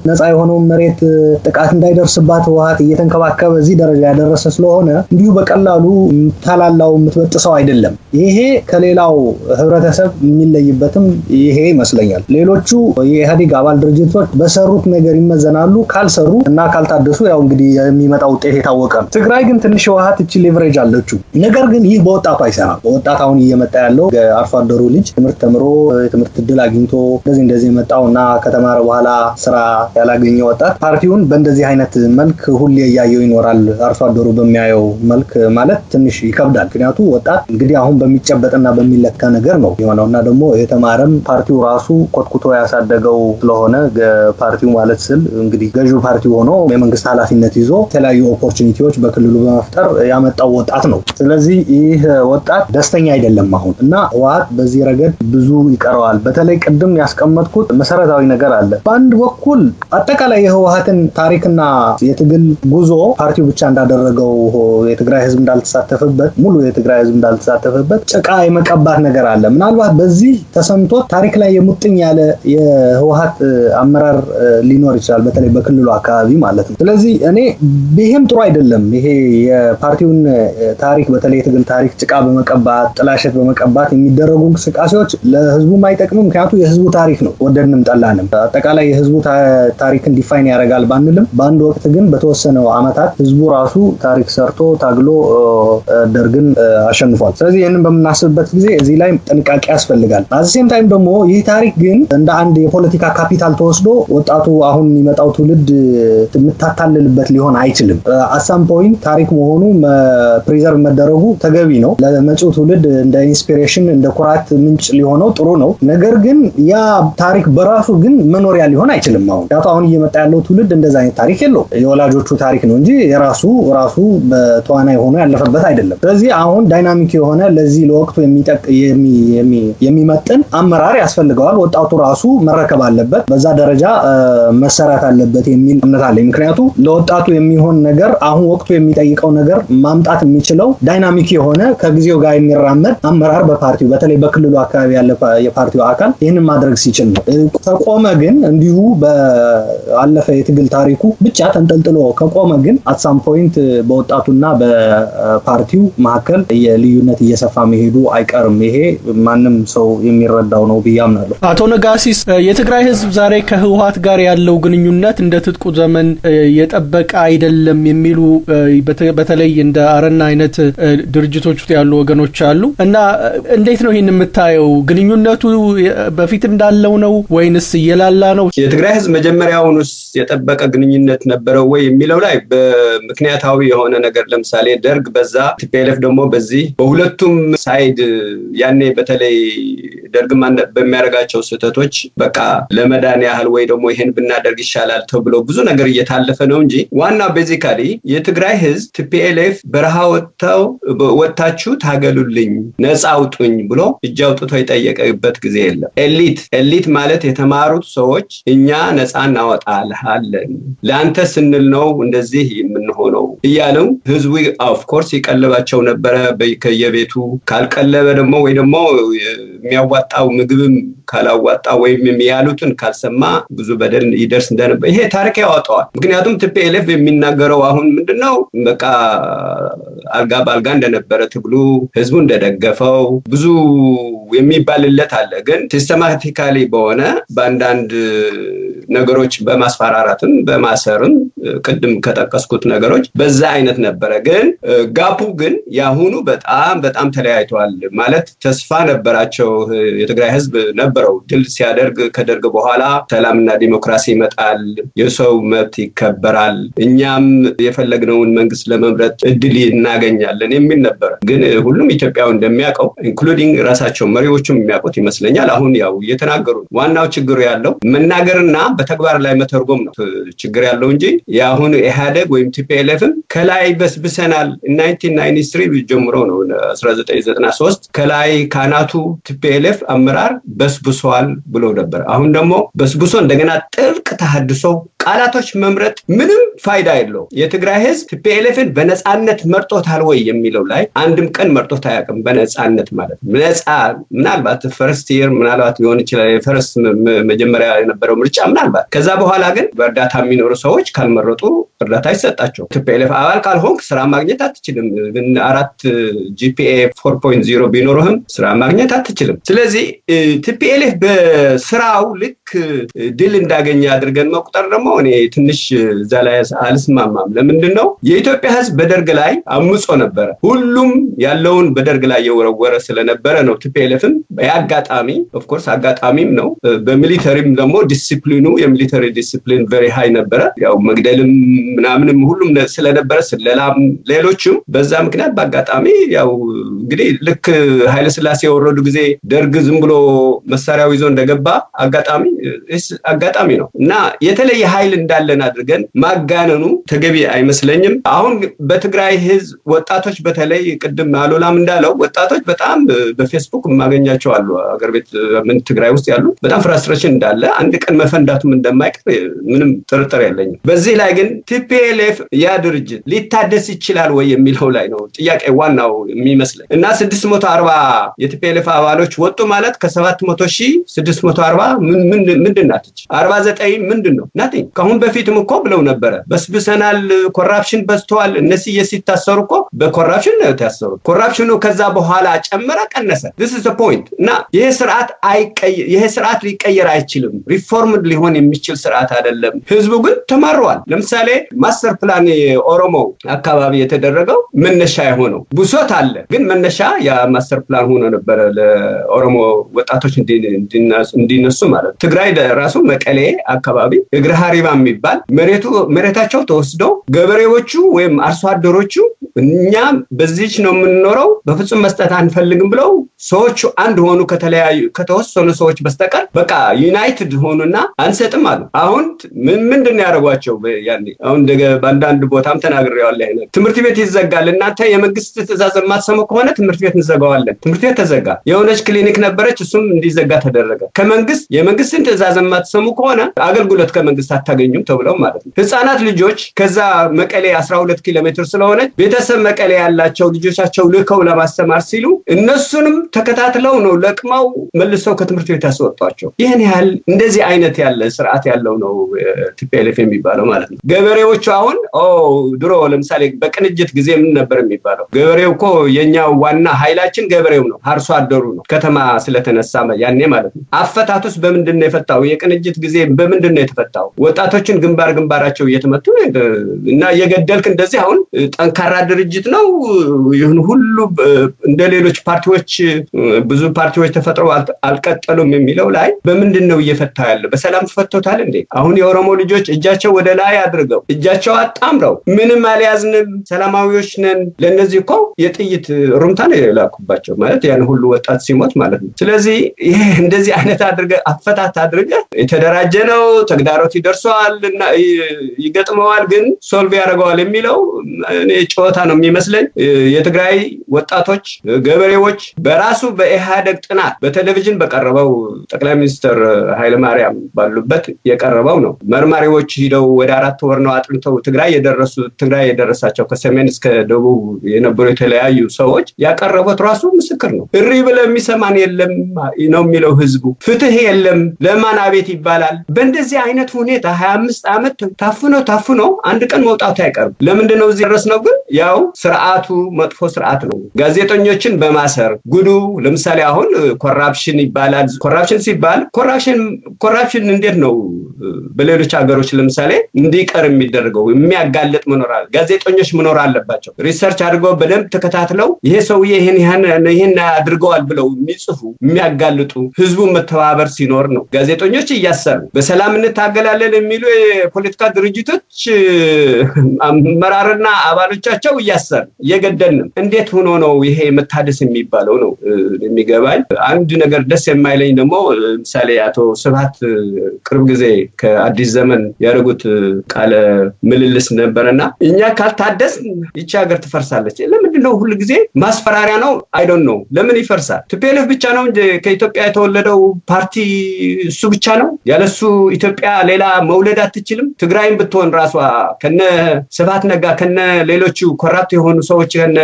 ነፃ የሆነውን መሬት ጥቃት እንዳይደርስባት ህወሓት እየተንከባከበ እዚህ ደረጃ ያደረሰ ስለሆነ እንዲሁ በቀላሉ የምታላላው የምትበጥሰው አይደለም። ይሄ ከሌላው ህብረተሰብ የሚለይበትም ይሄ ይመስለኛል። ሌሎቹ የኢህአዴግ አባል ድርጅቶች በሰሩት ነገር ይመዘናሉ። ካልሰሩ እና ካልታደሱ ያው እንግዲህ የሚመጣው ውጤት የታወቀ ነው። ትግራይ ግን ትንሽ ህወሓት እቺ leverage አለችው። ነገር ግን ይህ በወጣቱ አይሰራም። በወጣት አሁን እየመጣ ያለው አርሶ አደሩ ልጅ ትምህርት ተምሮ የትምህርት እድል አግኝቶ እንደዚህ እንደዚህ የመጣው እና ከተማረ በኋላ ስራ ያላገኘ ወጣት ፓርቲውን በእንደዚህ አይነት መልክ ሁሌ እያየው ይኖራል። አርሶ አደሩ በሚያየው መልክ ማለት ትንሽ ይከብዳል። ምክንያቱ ወጣት እንግዲህ አሁን በሚጨበጥና በሚለካ ነገር ነው የሆነው እና ደግሞ የተማረም ፓርቲው ራሱ ኮትኩቶ ያሳደገው ስለሆነ፣ ፓርቲው ማለት ስል እንግዲህ ገዢው ፓርቲ ሆኖ የመንግስት ኃላፊነት ይዞ የተለያዩ opportunity ዎች በክልሉ በመፍጠር ያመጣው ወጣት ነው። ስለዚህ ይህ ወጣት ደስተኛ አይደለም አሁን እና ህወሓት በዚህ ረገድ ብዙ ይቀረዋል። በተለይ ቅድም ያስቀመጥኩት መሰረታዊ ነገር አለ። በአንድ በኩል አጠቃላይ የህወሓትን ታሪክና የትግል ጉዞ ፓርቲው ብቻ እንዳደረገው፣ የትግራይ ህዝብ እንዳልተሳተፈበት፣ ሙሉ የትግራይ ህዝብ እንዳልተሳተፈበት ጭቃ የመቀባት ነገር አለ። ምናልባት በዚህ ተሰምቶት ታሪክ ላይ የሙጥኝ ያለ የህወሓት አመራር ሊኖር ይችላል፣ በተለይ በክልሉ አካባቢ ማለት ነው። ስለዚህ እኔ ይሄም ጥሩ አይደለም። ይሄ የፓርቲውን ታሪክ በተለይ የትግል ታሪክ ጭቃ በመቀባት፣ ጥላሸት በመቀባት የሚደረጉ እንቅስቃሴዎች ለህዝቡም አይጠቅምም። ምክንያቱ የህዝቡ ታሪክ ነው፣ ወደድንም ጠላንም። አጠቃላይ የህዝቡ ታሪክን define ያደርጋል ባንልም በአንድ ወቅት ግን በተወሰነው አመታት ህዝቡ ራሱ ታሪክ ሰርቶ ታግሎ ደርግን አሸንፏል። ስለዚህ ይህንን በምናስብበት ጊዜ እዚህ ላይ ጥንቃቄ ያስፈልጋል። At the same time ደግሞ ይህ ታሪክ ግን እንደ አንድ የፖለቲካ ካፒታል ተወስዶ ወጣቱ አሁን የሚመጣው ትውልድ የምታታልልበት ሊሆን አይችልም። At some point ታሪክ መሆኑ preserve መደረጉ ተገቢ ነው። ለመጪው ትውልድ እንደ inspiration እንደ ኩራት ምንጭ ምንጭ ሊሆነው ጥሩ ነው። ነገር ግን ያ ታሪክ በራሱ ግን መኖሪያ ሊሆን አይችልም። አሁን ምክንያቱ አሁን እየመጣ ያለው ትውልድ እንደዛ አይነት ታሪክ የለውም። የወላጆቹ ታሪክ ነው እንጂ የራሱ ራሱ በተዋናይ ሆኖ ያለፈበት አይደለም። ስለዚህ አሁን dynamic የሆነ፣ ለዚህ ለወቅቱ የሚመጥን አመራር ያስፈልገዋል። ወጣቱ ራሱ መረከብ አለበት። በዛ ደረጃ መሰራት አለበት የሚል እምነት አለኝ። ምክንያቱ ለወጣቱ የሚሆን ነገር፣ አሁን ወቅቱ የሚጠይቀው ነገር ማምጣት የሚችለው dynamic የሆነ፣ ከጊዜው ጋር የሚራመድ አመራር በፓርቲው፣ በተለይ በክልሉ አካባቢ ያለ የፓርቲው አካል ይህንን ማድረግ ሲችል ነው። ከቆመ ግን፣ እንዲሁ በአለፈ የትግል ታሪኩ ብቻ ተንጠልጥሎ ከቆመ ግን at some point በወጣቱና በፓርቲው መካከል የልዩነት እየሰፋ መሄዱ አይቀርም። ይሄ ማንም ሰው የሚረዳው ነው ብዬ አምናለሁ። አቶ ነጋሲስ፣ የትግራይ ህዝብ ዛሬ ከህወሀት ጋር ያለው ግንኙነት እንደ ትጥቁ ዘመን የጠበቀ አይደለም የሚሉ፣ በተለይ እንደ አረና አይነት ድርጅቶች ውስጥ ያሉ ወገኖች አሉ። እና እንዴት ነው ይህን የምታየው? ግንኙነቱ በፊት እንዳለው ነው ወይንስ እየላላ ነው? የትግራይ ህዝብ መጀመሪያውኑስ የጠበቀ ግንኙነት ነበረው ወይ የሚለው ላይ በምክንያታዊ የሆነ ነገር፣ ለምሳሌ ደርግ በዛ፣ TPLF ደግሞ በዚህ፣ በሁለቱም side ያኔ በተለይ ደርግም በሚያደርጋቸው ስህተቶች በቃ ለመዳን ያህል ወይ ደግሞ ይሄን ብናደርግ ይሻላል ተብሎ ብዙ ነገር እየታለፈ ነው እንጂ ዋና basically የትግራይ ህዝብ TPLF በረሃ ወጥተው ወጥታችሁ ታገሉልኝ፣ ነፃ አውጡኝ ብሎ እጅ አውጥቶ የጠየቀበት ጊዜ የለም። Elite ማለት የተማሩት ሰዎች እኛ ነፃ እናወጣልሃለን፣ ለአንተ ስንል ነው እንደዚህ የምንሆነው እያሉ ህዝቡ of course ይቀልባቸው ነበረ ከየቤቱ። ካልቀለበ ደግሞ ወይ ደግሞ የሚያዋጣው ምግብም ካላዋጣ ወይም ያሉትን ካልሰማ ብዙ በደል ይደርስ እንደነበር ይሄ ታሪክ ያወጣዋል። ምክንያቱም TPLF የሚናገረው አሁን ምንድነው፣ በቃ አልጋ በአልጋ እንደነበረ፣ ትግሉ ህዝቡ እንደደገፈው ብዙ የሚባልለት አለ። ግን systematically በሆነ በአንዳንድ ነገሮች በማስፈራራትም በማሰርም፣ ቅድም ከጠቀስኩት ነገሮች በዛ አይነት ነበረ። ግን gap ኡ ግን የአሁኑ በጣም በጣም ተለያይተዋል። ማለት ተስፋ ነበራቸው፣ የትግራይ ህዝብ ነበረው። ድል ሲያደርግ ከደርግ በኋላ ሰላምና ዲሞክራሲ ይመጣል፣ የሰው መብት ይከበራል፣ እኛም የፈለግነውን መንግስት ለመምረጥ እድል እናገኛለን የሚል ነበረ። ግን ሁሉም ኢትዮጵያዊ እንደሚያውቀው፣ including ራሳቸው መሪዎቹም የሚያውቁት ይመስለኛል። አሁን ያው እየተናገሩ ነው። ዋናው ችግሩ ያለው መናገርና በተግባር ላይ መተርጎም ነው ችግር ያለው እንጂ የአሁኑ ኢህአደግ ወይም TPLF ም ከላይ በስብሰናል፣ 1993 ጀምሮ ነው፣ 1993 ከላይ ካናቱ TPLF አመራር በስብሷል ብሎ ነበር። አሁን ደግሞ በስብሶ እንደገና ጥልቅ ተሃድሶ፣ ቃላቶች መምረጥ ምንም ፋይዳ የለው። የትግራይ ህዝብ TPLF ን በነፃነት መርጦታል ወይ የሚለው ላይ አንድም ቀን መርጦት አያውቅም። በነፃነት ማለት ነፃ ምናልባት first year ምናልባት ሊሆን ይችላል፣ የ first መጀመሪያ የነበረው ምርጫ ምናልባት። ከዛ በኋላ ግን በእርዳታ የሚኖሩ ሰዎች ካልመረጡ እርዳታ አይሰጣቸው። TPLF አባል ካልሆንክ ስራ ማግኘት አትችልም። 4 GPA 4.0 ቢኖርህም ስራ ማግኘት አትችልም። ስለዚህ TPLF በስራው ልክ ድል እንዳገኘ አድርገን መቁጠር ደግሞ እኔ ትንሽ እዛ ላይ አልስማማም። ለምንድን ነው? የኢትዮጵያ ህዝብ በደርግ ላይ አምጾ ነበረ። ሁሉም ያለውን በደርግ ላይ የወረወረ ስለነበረ ነው። TPLF ም የአጋጣሚ፣ of course አጋጣሚም ነው። በ military ም ደግሞ ዲሲፕሊኑ፣ የ military discipline very high ነበረ። ያው መግደልም ምናምንም ሁሉም ስለነበረ፣ ስለላም ሌሎችም፣ በዛ ምክንያት በአጋጣሚ ያው እንግዲህ ልክ ኃይለስላሴ የወረዱ ጊዜ ደርግ ዝም ብሎ መሳሪያው ይዞ እንደገባ አጋጣሚ ነው እና የተለየ ኃይል እንዳለን አድርገን ማጋነኑ ተገቢ አይመስለኝም። አሁን በትግራይ ህዝብ ወጣቶች በተለይ ቅድም አሉላም እንዳለው ወጣቶች በጣም በፌስቡክ የማገኛቸው አሉ፣ አገር ቤት ምን ትግራይ ውስጥ ያሉ፣ በጣም frustration እንዳለ፣ አንድ ቀን መፈንዳቱም እንደማይቀር ምንም ጥርጥር የለኝም። በዚህ ላይ ግን TPLF ያ ድርጅት ሊታደስ ይችላል ወይ የሚለው ላይ ነው ጥያቄ ዋናው የሚመስለኝ። እና 640 የ TPLF አባሎች ወጡ ማለት ከ700,000 640 ምንድን ናት? 49 ምንድን ነው? Nothing። ከአሁን በፊትም እኮ ብለው ነበረ፣ በስብሰናል፣ corruption በዝተዋል። እነዚህ ሲታሰሩ እኮ በ corruption ነው የታሰሩት። Corruption ኑ ከዛ በኋላ ጨመረ ቀነሰ? This is the point። እና ይሄ ስርዓት ሊቀየር አይችልም። ሪፎርም ሊሆን የሚችል ስርዓት አይደለም። ህዝቡ ግን ተማረዋል። ለምሳሌ master plan የኦሮሞ አካባቢ የተደረገው መነሻ የሆነው ብሶት አለ፣ ግን መነሻ የ master plan ሆኖ ነበረ ለኦሮሞ ወጣቶች እንዲነሱ ማለት ነው። ትግራይ ራሱ መቀሌ አካባቢ እግረ ሀሪባ የሚባል መሬቱ መሬታቸው ተወስደው ገበሬዎቹ ወይም አርሶ አደሮቹ እኛ በዚች ነው የምንኖረው፣ በፍጹም መስጠት አንፈልግም ብለው ሰዎቹ አንድ ሆኑ። ከተለያዩ ከተወሰኑ ሰዎች በስተቀር በቃ united ሆኑና አንሰጥም አሉ። አሁን ምንድን ነው ያደረጓቸው? ያኔ አሁን በአንዳንድ ቦታም ተናግሬዋለሁ። ይሄን ትምህርት ቤት ይዘጋል፣ እናንተ የመንግስት ትዕዛዝ የማትሰሙ ከሆነ ትምህርት ቤት እንዘጋዋለን። ትምህርት ቤት ተዘጋ። የሆነች ክሊኒክ ነበረች፣ እሱም እንዲዘጋ ተደረገ። ከመንግስት የመንግስትን ትዕዛዝ የማትሰሙ ከሆነ አገልግሎት ከመንግስት አታገኙም ተብለው ማለት ነው። ህፃናት ልጆች ከዛ መቀሌ 12 ኪሎ ሜትር ስለሆነች ቤተሰብ መቀሌ ያላቸው ልጆቻቸው ልከው ለማስተማር ሲሉ እነሱንም ተከታትለው ነው ለቅመው መልሰው ከትምህርት ቤት ያስወጧቸው። ይህን ያህል እንደዚህ አይነት ያለ ስርዓት ያለው ነው TPLF የሚባለው ማለት ነው። ገበሬዎቹ አሁን ድሮ ለምሳሌ በቅንጅት ጊዜ ምን ነበር የሚባለው? ገበሬው እኮ የኛው ዋና ኃይላችን ገበሬው ነው፣ አርሶ አደሩ ነው። ከተማ ስለተነሳ ያኔ ማለት ነው። አፈታቱስ በምንድን ነው የፈታው? የቅንጅት ጊዜ በምንድን ነው የተፈታው? ወጣቶችን ግንባር ግንባራቸው እየተመቱ እና እየገደልክ እንደዚህ። አሁን ጠንካራ ድርጅት ነው ይሁን ሁሉ እንደ ሌሎች ፓርቲዎች ብዙ ፓርቲዎች ተፈጥረው አልቀጠሉም የሚለው ላይ በምንድን ነው እየፈታ ያለው? በሰላም ፈቶታል እንዴ? አሁን የኦሮሞ ልጆች እጃቸው ወደ ላይ አድርገው እጃቸው አጣምረው ምንም አልያዝንም፣ ሰላማዊዎች ነን። ለነዚህ እኮ የጥይት ሩምታ ነው የላኩባቸው ማለት ያን ሁሉ ወጣት ሲሞት ማለት ነው። ስለዚህ ይሄ እንደዚህ አይነት አድርገ አፈታት አድርገ የተደራጀ ነው፣ ተግዳሮት ይደርሰዋል እና ይገጥመዋል፣ ግን solve ያደርገዋል የሚለው እኔ ጨዋታ ነው የሚመስለኝ። የትግራይ ወጣቶች ገበሬዎች በራሱ በኢህአደግ ጥናት በቴሌቪዥን በቀረበው ጠቅላይ ሚኒስትር ኃይለማርያም ባሉበት የቀረበው ነው። መርማሪዎች ሂደው ወደ 4 ወር ነው አጥንተው ትግራይ የደረሱ ትግራይ የደረሳቸው ከሰሜን እስከ ደቡብ የነበሩ የተለያዩ ሰዎች ያቀረቡት ራሱ ምስክር ነው። እሪ ብለ የሚሰማን የለም ነው የሚለው ህዝቡ። ፍትህ የለም፣ ለማን አቤት ይባላል? በእንደዚህ አይነት ሁኔታ 25 ዓመት ታፍኖ ታፍኖ አንድ ቀን መውጣቱ አይቀርም። ለምንድነው እዚህ ደረስነው? ግን ያው ስርዓቱ መጥፎ ስርዓት ነው። ጋዜጠኞችን በማሰር ጉዱ ለምሳሌ አሁን corruption ይባላል። corruption ሲባል corruption እንዴት ነው በሌሎች ሀገሮች ለምሳሌ እንዲቀር የሚደረገው? የሚያጋልጥ መኖር አለ፣ ጋዜጠኞች መኖር አለባቸው። research አድርገው በደንብ ተከታትለው ይሄ ሰውዬ ይሄን አድርገዋል ብለው የሚጽፉ የሚያጋልጡ፣ ህዝቡ መተባበር ሲኖር ነው። ጋዜጠኞች እያሰሩ በሰላም እንታገላለን የሚሉ የፖለቲካ ድርጅቶች አመራርና አባሎቻቸው እያሰሩ እየገደልን እንዴት ሆኖ ነው ይሄ መታደስ የሚባለው ነው የሚገባኝ። አንድ ነገር ደስ የማይለኝ ደግሞ ለምሳሌ አቶ ስብሃት ቅርብ ጊዜ ከአዲስ ዘመን ያደረጉት ቃለ ምልልስ ነበርና እኛ ካልታደስ ይቺ ሀገር ትፈርሳለች። ለምንድን ነው ሁሉ ጊዜ ማስፈራሪያ ነው? I don't know ለምን ይፈርሳል? TPLF ብቻ ነው እንጂ ከኢትዮጵያ የተወለደው ፓርቲ እሱ ብቻ ነው? ያለሱ ኢትዮጵያ ሌላ መውለድ አትችልም? ትግራይም ብትሆን ራሷ ከነ ስብሃት ነጋ ከነ ሌሎቹ corrupt የሆኑ ሰዎች ከነ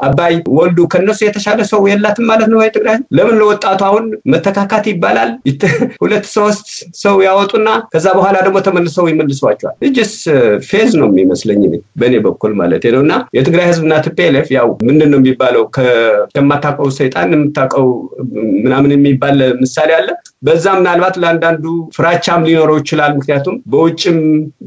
አባይ ወልዱ ከነሱ የተሻለ ሰው የላትም ማለት ነው ትግራይ? ለምን ለወጣቱ አሁን መተካካት ይባላል? 2-3 ሰው ያወጡና ከዛ በኋላ ደግሞ ተመልሰው ይመልሷቸዋል። እጅስ ፌዝ ነው የሚመስለኝ በእኔ በኩል ማለት ነውና የትግራይ ህዝብና TPLF ያው ምንድነው የሚባለው ከማታውቀው ሰይጣን የምታውቀው ምናምን የሚባል ምሳሌ አለ። በዛ ምናልባት ለአንዳንዱ ፍራቻም ሊኖረው ይችላል። ምክንያቱም በውጭም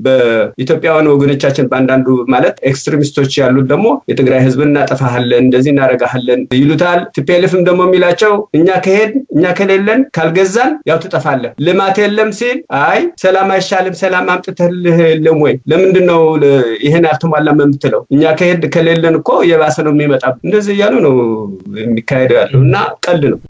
በኢትዮጵያውያን ወገኖቻችን በአንዳንዱ ማለት extremist ኦች ያሉት ደግሞ የትግራይ ህዝብን እናጠፋሃለን እንደዚህ እናረጋሃለን ይሉታል። TPLF ም ደግሞ የሚላቸው እኛ ከሄድ እኛ ከሌለን ካልገዛን ያው ትጠፋለህ፣ ልማት የለም ሲል አይ ሰላም አይሻልም ሰላም አምጥተልህ የለም ወይ ለምንድነው ይሄን አልተሟላም የምትለው? እኛ ከሄድ ከሌለን እኮ የባሰ ነው የሚመጣ። እንደዚህ እያሉ ነው የሚካሄደው ያለው እና ቀልድ ነው።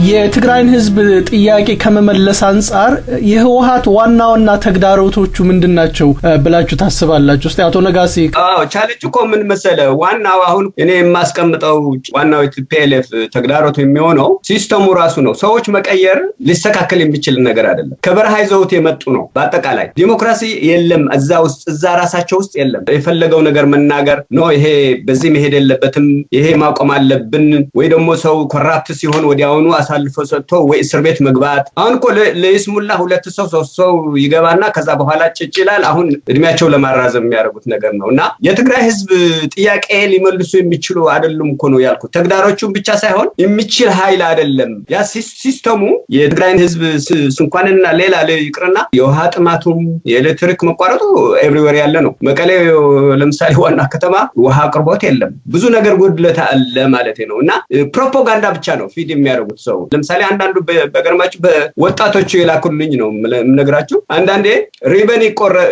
የትግራይን ህዝብ ጥያቄ ከመመለስ አንጻር የህወሓት ዋና ዋና ተግዳሮቶቹ ምንድናቸው ብላችሁ ታስባላችሁ? እስቲ አቶ ነጋሲ። አዎ challenge እኮ ምን መሰለ፣ ዋናው አሁን እኔ የማስቀምጠው ዋናው TPLF ተግዳሮት የሚሆነው system ኡ ራሱ ነው። ሰዎች መቀየር ሊስተካከል የሚችል ነገር አይደለም። ከበረሃ ይዘውት የመጡ ነው። በአጠቃላይ ዲሞክራሲ የለም እዛ ውስጥ፣ እዛ ራሳቸው ውስጥ የለም። የፈለገው ነገር መናገር ነው፣ ይሄ በዚህ መሄድ የለበትም፣ ይሄ ማቆም አለብን፣ ወይ ደግሞ ሰው corrupt ሲሆን ወዲያውኑ አሳልፎ ሰጥቶ ወይ እስር ቤት መግባት። አሁን እኮ ለይስሙላ 2 ሰው 3 ሰው ይገባና ከዛ በኋላ ጭጭ ይላል። አሁን እድሜያቸው ለማራዘም የሚያደርጉት ነገር ነው እና የትግራይ ህዝብ ጥያቄ ሊመልሱ የሚችሉ አይደሉም እኮ ነው ያልኩት። ተግዳሮቹን ብቻ ሳይሆን የሚችል ኃይል አይደለም ያ system ኡ። የትግራይን ህዝብ ስንኳንና ሌላ ይቅርና የውሃ ጥማቱም የኤሌክትሪክ መቋረጡ everywhere ያለ ነው። መቀሌ ለምሳሌ ዋና ከተማ ውሃ አቅርቦት የለም። ብዙ ነገር ጉድለት አለ ማለት ነው እና ፕሮፓጋንዳ ብቻ ነው feed የሚያደርጉት ሰው። ሰው። ለምሳሌ አንዳንዱ በገርማችሁ በወጣቶቹ የላኩልኝ ነው የምነግራችሁ። አንዳንዴ ሪበን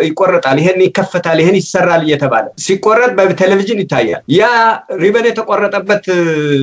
ይቆረጣል፣ ይሄን ይከፈታል፣ ይሄን ይሰራል እየተባለ ሲቆረጥ በቴሌቪዥን ይታያል። ያ ሪበን የተቆረጠበት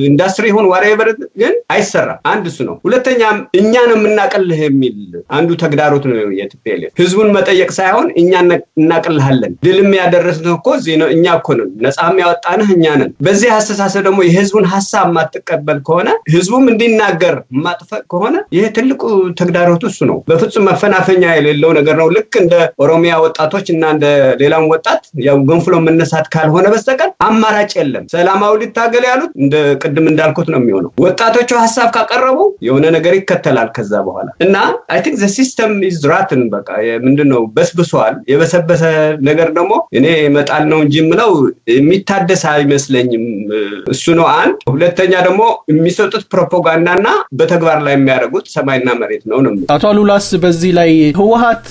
ኢንዱስትሪ ይሁን whatever ግን አይሰራም። አንድ እሱ ነው። ሁለተኛም እኛ ነው የምናቀልህ የሚል አንዱ ተግዳሮት ነው የ TPLF። ህዝቡን መጠየቅ ሳይሆን እኛ እናቀልሃለን፣ ድልም ያደረስንህ እኮ እዚህ ነው፣ እኛ እኮ ነን፣ ነፃም ያወጣንህ እኛ ነን። በዚህ አስተሳሰብ ደግሞ የህዝቡን ሀሳብ ማትቀበል ከሆነ፣ ህዝቡም እንዲናገር ማጥፈቅ ከሆነ ይሄ ትልቁ ተግዳሮቱ እሱ ነው። በፍጹም መፈናፈኛ የሌለው ነገር ነው። ልክ እንደ ኦሮሚያ ወጣቶች እና እንደ ሌላም ወጣት ያው ገንፍሎ መነሳት ካልሆነ በስተቀር አማራጭ የለም። ሰላማዊ ሊታገል ያሉት እንደ ቅድም እንዳልኩት ነው የሚሆነው። ወጣቶቹ ሀሳብ ካቀረቡ የሆነ ነገር ይከተላል ከዛ በኋላ። እና I think the system is rotten፣ በቃ ምንድነው በስብሷል። የበሰበሰ ነገር ደግሞ እኔ መጣል ነው እንጂ የምለው የሚታደስ አይመስለኝም። እሱ ነው አንድ። ሁለተኛ ደግሞ የሚሰጡት ፕሮፓጋንዳና በተግባር ላይ የሚያደርጉት ሰማይና መሬት ነው ነው። አቶ አሉላስ፣ በዚህ ላይ ህወሀት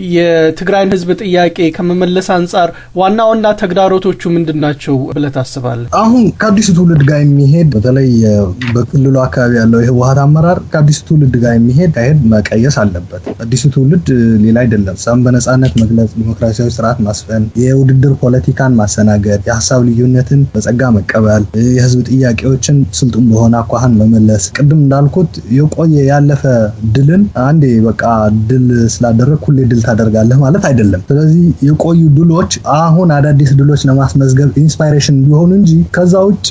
የትግራይን ህዝብ ጥያቄ ከመመለስ አንጻር ዋና ዋና ተግዳሮቶቹ ምንድን ናቸው ብለህ ታስባለህ? አሁን ከአዲሱ ትውልድ ጋር የሚሄድ፣ በተለይ በክልሉ አካባቢ ያለው የህወሀት አመራር ከአዲሱ ትውልድ ጋር የሚሄድ አካሄድ መቀየስ አለበት። አዲሱ ትውልድ ሌላ አይደለም፣ ሀሳብን በነጻነት መግለጽ፣ ዲሞክራሲያዊ ስርዓት ማስፈን፣ የውድድር ፖለቲካን ማስተናገድ፣ የሀሳብ ልዩነትን በጸጋ መቀበል፣ የህዝብ ጥያቄዎችን ስልጡን በሆነ አኳኋን መመለስ። ቅድም እንዳልኩት የቆየ ያለፈ ድልን አንዴ በቃ ድል ስላደረግ ሁሌ ድል ታደርጋለህ ማለት አይደለም። ስለዚህ የቆዩ ድሎች አሁን አዳዲስ ድሎች ለማስመዝገብ inspiration ቢሆኑ እንጂ ከዛ ውጭ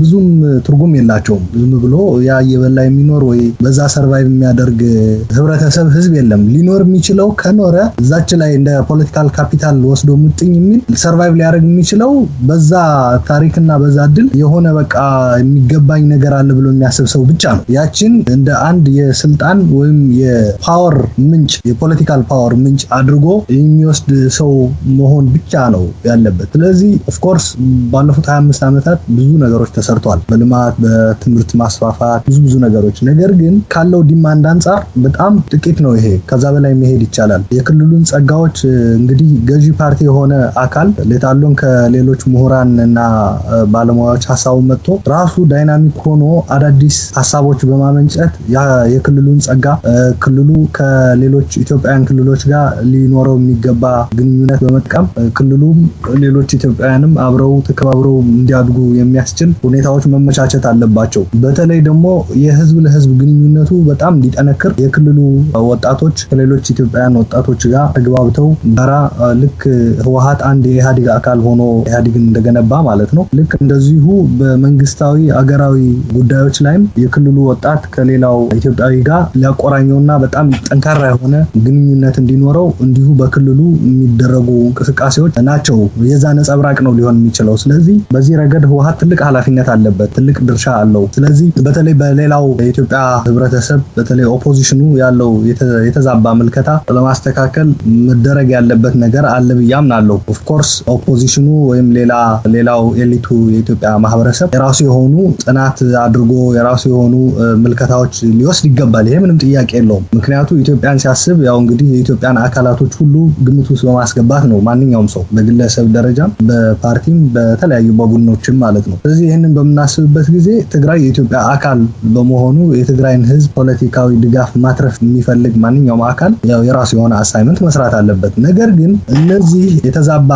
ብዙም ትርጉም የላቸውም። ዝም ብሎ ያ እየበላ የሚኖር ወይ በዛ survive የሚያደርግ ህብረተሰብ ህዝብ የለም። ሊኖር የሚችለው ከኖረ እዛች ላይ እንደ political capital ወስዶ ሙጥኝ የሚል፣ survive ሊያደርግ የሚችለው በዛ ታሪክና በዛ ድል የሆነ በቃ የሚገባኝ ነገር አለ ብሎ የሚያስብ ሰው ብቻ ነው። ያችን እንደ አንድ የስልጣን ወይም የ power ምንጭ፣ የ political power ምንጭ አድርጎ የሚወስድ ሰው መሆን ብቻ ነው ያለበት። ስለዚህ of course ባለፉት 25 ዓመታት ብዙ ነገሮች ተሰርተዋል። በልማት፣ በትምህርት ማስፋፋት፣ ብዙ ብዙ ነገሮች። ነገር ግን ካለው demand አንጻር በጣም ጥቂት ነው ይሄ። ከዛ በላይ መሄድ ይቻላል። የክልሉን ጸጋዎች እንግዲህ ገዢ ፓርቲ የሆነ አካል let alone ከሌሎች ምሁራን እና ባለሙያዎች ሀሳቡን መጥቶ ራሱ dynamic ሆኖ አዳዲስ ሀሳቦች በማመንጨት የክልሉን ጸጋ፣ ክልሉ ከሌሎች ኢትዮጵያውያን ክልሎች ጋር ሊኖረው የሚገባ ግንኙነት በመጥቀም ክልሉም ሌሎች ኢትዮጵያውያንም አብረው ተከባብረው እንዲያድጉ የሚያስችል ሁኔታዎች መመቻቸት አለባቸው። በተለይ ደግሞ የህዝብ ለህዝብ ግንኙነቱ በጣም እንዲጠነክር የክልሉ ወጣቶች ከሌሎች ኢትዮጵያውያን ወጣቶች ጋር ተግባብተው ጋራ ልክ ህወሀት አንድ የኢህአዴግ አካል ሆኖ ኢህአዴግን እንደገነባ ማለት ነው። ልክ እንደዚሁ በመንግስታዊ አገራዊ ጉዳዮች ላይም የክልሉ ወጣት ከሌላው ኢትዮጵያዊ ጋር ሊያቆራኘውና በጣም ጠንካራ የሆነ ግንኙነት እንዲኖረው እንዲሁ በክልሉ የሚደረጉ እንቅስቃሴዎች ናቸው። የዛ ነጸብራቅ ነው ሊሆን የሚችለው። ስለዚህ በዚህ ረገድ ህወሀት ትልቅ ኃላፊነት አለበት፣ ትልቅ ድርሻ አለው። ስለዚህ በተለይ በሌላው የኢትዮጵያ ህብረተሰብ፣ በተለይ opposition ኑ ያለው የተዛባ ምልከታ ለማስተካከል መደረግ ያለበት ነገር አለ ብዬ አምናለሁ። Of course opposition ኑ ወይም ሌላው elite ኡ የኢትዮጵያ ማህበረሰብ የራሱ የሆኑ ጥናት አድርጎ የራሱ የሆኑ ምልከታዎች ሊወስድ ይገባል። ይሄ ምንም ጥያቄ የለውም። ምክንያቱ ኢትዮጵያን ሲያስብ ያው እንግዲህ የኢትዮጵያን አካላቶች ሁሉ ግምት ውስጥ በማስገባት ነው፣ ማንኛውም ሰው በግለሰብ ደረጃም በፓርቲም በተለያዩ በቡድኖችም ማለት ነው። ስለዚህ ይህንን በምናስብበት ጊዜ ትግራይ የኢትዮጵያ አካል በመሆኑ የትግራይን ህዝብ ፖለቲካዊ ድጋፍ ማትረፍ የሚፈልግ ማንኛውም አካል ያው የራሱ የሆነ assignment መስራት አለበት። ነገር ግን እነዚህ የተዛባ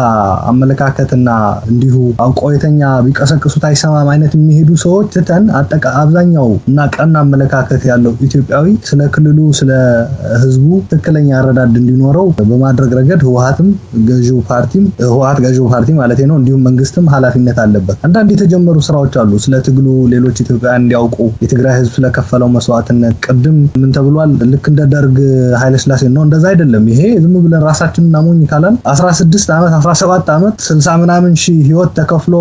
አመለካከትና እንዲሁ አውቆ የተኛ ቢቀሰቅሱት አይሰማም አይነት የሚሄዱ ሰዎች ትተን አብዛኛው እና ቀና አመለካከት ያለው ኢትዮጵያዊ ስለ ክልሉ፣ ስለ ህዝቡ ትክክለኛ አረዳድ እንዲኖረው በማድረግ ረገድ ህወሀትም ገዢው ፓርቲም፣ ህወሀት ገዢው ፓርቲ ማለት ነው፣ እንዲሁም መንግስትም ኃላፊነት አለበት። አንዳንድ የተጀመሩ ስራዎች አሉ። ስለ ትግሉ ሌሎች ኢትዮጵያውያን እንዲያውቁ፣ የትግራይ ህዝብ ስለከፈለው መስዋዕትነት። ቅድም ምን ተብሏል? ልክ እንደ ደርግ ኃይለስላሴ ነው። እንደዛ አይደለም። ይሄ ዝም ብለን ራሳችንን እናሞኝ ካላል 16 ዓመት፣ 17 ዓመት፣ 60 ምናምን ሺህ ህይወት ተከፍሎ፣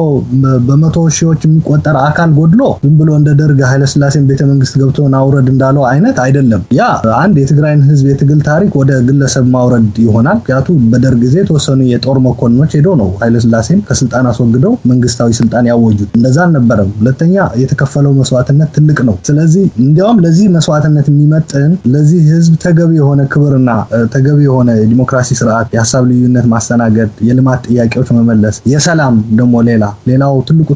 በመቶ ሺዎች የሚቆጠር አካል ጎድሎ ዝም ብሎ እንደ ደርግ ኃይለስላሴን ቤተመንግስት ገብቶ ናውረድ እንዳለው አይነት አይደለም። ያ አንድ የትግራይን ህዝብ የትግል ታሪክ ወደ ግለሰብ ገንዘብ ማውረድ ይሆናል። ምክንያቱ በደርግ ጊዜ የተወሰኑ የጦር መኮንኖች ሄደው ነው ኃይለስላሴን ከስልጣን አስወግደው መንግስታዊ ስልጣን ያወጁት። እንደዛ አልነበረም። ሁለተኛ የተከፈለው መስዋዕትነት ትልቅ ነው። ስለዚህ እንዲያውም ለዚህ መስዋዕትነት የሚመጥን፣ ለዚህ ህዝብ ተገቢ የሆነ ክብርና ተገቢ የሆነ የዲሞክራሲ ስርዓት፣ የሀሳብ ልዩነት ማስተናገድ፣ የልማት ጥያቄዎች መመለስ፣ የሰላም ደግሞ ሌላው ትልቁ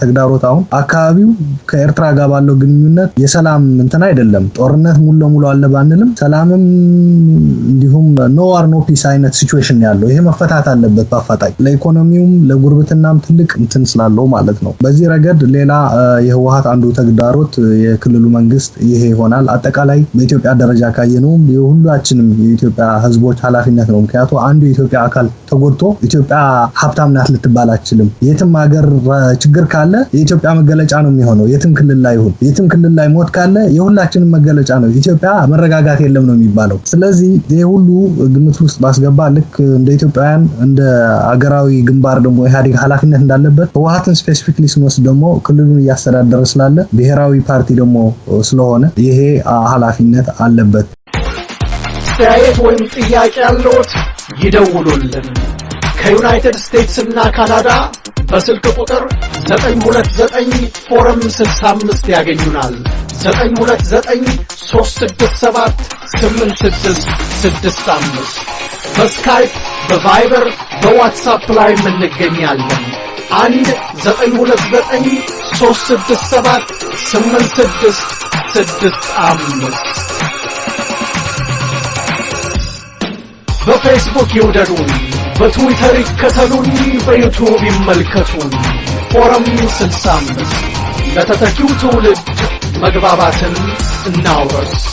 ተግዳሮት አሁን አካባቢው ከኤርትራ ጋር ባለው ግንኙነት የሰላም እንትን አይደለም። ጦርነት ሙሉ ለሙሉ አለ ባንልም ሰላምም እንዲሁም no war no peace አይነት situation ያለው፣ ይሄ መፈታት አለበት በአፋጣኝ፣ ለኢኮኖሚውም ለጉርብትናም ትልቅ እንትን ስላለው ማለት ነው። በዚህ ረገድ ሌላ የህወሀት አንዱ ተግዳሮት የክልሉ መንግስት ይሄ ይሆናል። አጠቃላይ በኢትዮጵያ ደረጃ ካየነውም የሁላችንም የኢትዮጵያ ህዝቦች ኃላፊነት ነው። ምክንያቱ አንዱ የኢትዮጵያ አካል ተጎድቶ ኢትዮጵያ ሀብታም ናት ልትባል አትችልም። የትም ሀገር ችግር ካለ የኢትዮጵያ መገለጫ ነው የሚሆነው። የትም ክልል ላይ ይሁን፣ የትም ክልል ላይ ሞት ካለ የሁላችንም መገለጫ ነው። ኢትዮጵያ መረጋጋት የለም ነው የሚባለው። ስለዚህ ይህ ሁሉ ግምት ውስጥ ባስገባ ልክ እንደ ኢትዮጵያውያን እንደ አገራዊ ግንባር ደግሞ ኢህአዴግ ኃላፊነት እንዳለበት፣ ህወሀትን specifically ስንወስድ ደግሞ ክልሉን እያስተዳደረ ስላለ፣ ብሔራዊ ፓርቲ ደግሞ ስለሆነ ይሄ ኃላፊነት አለበት። አስተያየት ወይም ጥያቄ ያለዎት ይደውሉልን። ከዩናይትድ ስቴትስ እና ካናዳ በስልክ ቁጥር 929 ፎረም 65 ያገኙናል። 929 367 8665። በስካይፕ፣ በቫይበር፣ በዋትሳፕ ላይ እንገኛለን። 1 929 367 8665። በፌስቡክ ይውደዱን፣ በትዊተር ይከተሉን፣ በዩቱብ ይመልከቱን። ፎረም 65፣ ለተተኪው ትውልድ መግባባትን እናውርስ።